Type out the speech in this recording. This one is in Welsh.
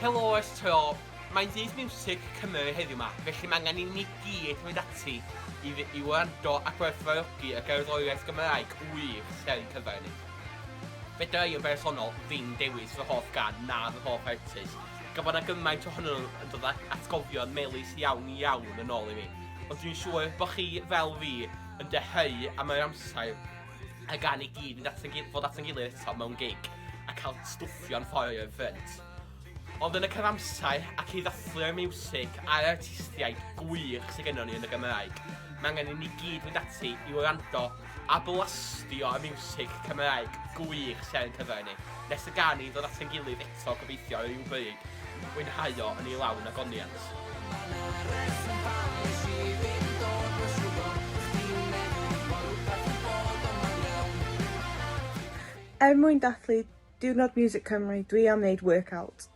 Helo ers tro, mae'n ddydd miwsig Cymru heddiw 'ma, felly mae angen i ni gyd fynd ati i i wrando a gwerthfawrogi y gerddoriaeth Gymraeg wych sydd ar ein cyfer ni. Fedra i yn bersonol ddim dewis fy hoff gân na fy hoff artist, gan bod 'na gymaint ohonyn nhw yn dod ag atgofion melys iawn iawn yn ôl i mi, ond dwi'n siŵr bod chi, fel fi, yn dyheu am yr amser y gan i gyd fynd at ein gil- fod at ein gilydd eto mewn gig a cael stwffio'n ffordd i'r ffrynt. Ond yn y cyfamser, ac i ddathlu'r miwsig a'r artistiaid gwych sydd gennon ni yn y Gymraeg, mae angen i ni gyd fynd ati i wrando a blastio y miwsig Cymraeg gwych sydd ar ein cyfer ni, nes y gan ni ddod at ein gilydd eto gobeithio ar ryw bryd, fwynhau o yn ei lawn ogoniant. Er mwyn dathlu Diwrnod Miwsig Cymru dwi am wneud workout.